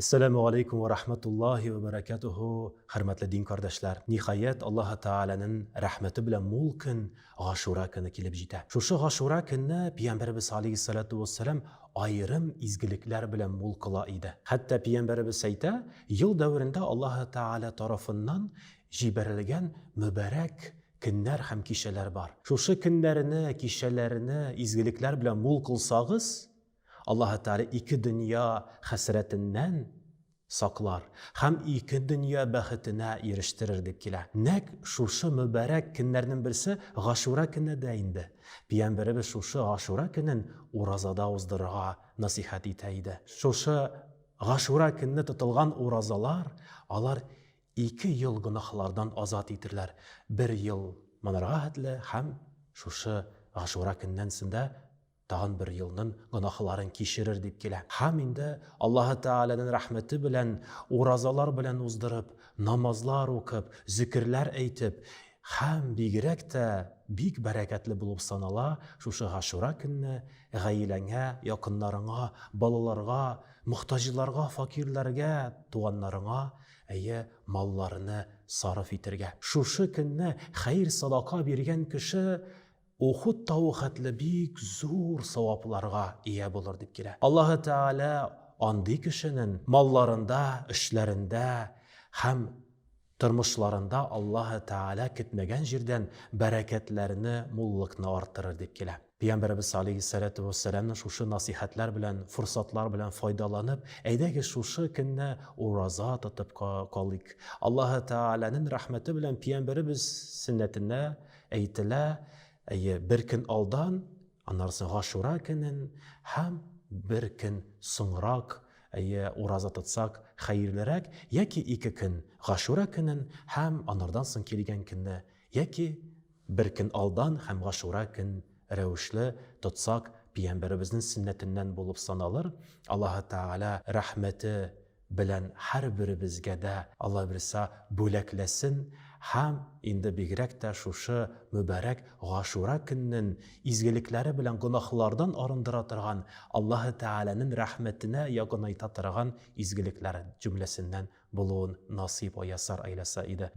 Әссәләмү алейкум вә рахматуллаһи вә бәрәкәтүһү, хөрмәтле дин кардәшләр. Ниһаять, Аллаһы Тәгаләнең рәхмәте белән мул көн, Гашура көне килеп җитә. Шушы Гашура көнне Пиямбәребез алейһиссалату вәссәлам аерым изгелекләр белән мул кыла иде. Хәтта Пиямбәребез әйтә, ел дәверендә Аллаһы Тәгалә тарафыннан җибәрелгән мөбарәк көннәр һәм кичәләр бар. Шушы көннәрне, кичәләрне изгелекләр белән мул кылсагыз, Аллаһы Тәгалә ике дөнья хәсрәтеннән саклар һәм ике дөнья бәхетенә ирештерер дип килә. Нәкъ шушы мөбарәк көннәрнең берсе Гашура көне дә инде. Пиямбәребез шушы Гашура көнен уразада уздырырга насыйхәт итә иде. Шушы Гашура көнне тотылган уразалар, алар ике ел гөнаһлардан азат итерләр, бер ел монарга хәтле һәм шушы Гашура көннән соң да тагын бер елнын гөнаһларын кичерер дип килә. Һәм инде Аллаһы Тәгаләнен рәхмәте белән уразалар белән уздырып, намазлар укып, зикерләр әйтеп, һәм бигрәк тә бик бәрәкәтле булып санала шушы Гашура көнне гаиләңә, якыннарыңа, балаларга, мохтаҗларга, факирләргә, туганнарыңа, әйе, малларны сарыф итергә. Шушы көнне хәер-садака биргән кеше Ухуд тавы хәтле бик зур савапларга ия булыр дип килә. Аллаһы Тәгалә андый кешенен малларында, эшләрендә һәм тормышларында Аллаһы Тәгалә көтмәгән җирдән бәрәкәтләрне, муллыкны арттырыр дип килә. Пәйгамбәребез алейһиссәләтү вәссәламнең шушы насыйхәтләр белән, форсатлар белән файдаланып, әйдәгез шушы көнне ураза тотып калыйк. Аллаһы Тәгаләнең рәхмәте белән пәйгамбәребез сөннәтенә Әйтелә, әйе, бер көн алдан, аннары соң Гашура көнен һәм бер көн соңрак, әйе, ураза тотсак, хәерлерәк, яки ике көн Гашура көнен һәм анардан соң килгән көнне, яки бер көн алдан һәм Гашура көн рәвешле тотсак, пиямбәребезнең сөннәтеннән булып саналыр. Аллаһы Тәгалә рәхмәте белән һәрберебезгә дә Алла бирса бүләкләсен һәм инде бигрәк тә шушы мөбарәк Гашура көннен изгелекләре белән гөнаһлардан арындыра торган, Аллаһы Тәгаләнен рәхмәтенә якынайта торган изгелекләр җөмләсеннән булуын насыйп вә яссар әйләсә иде.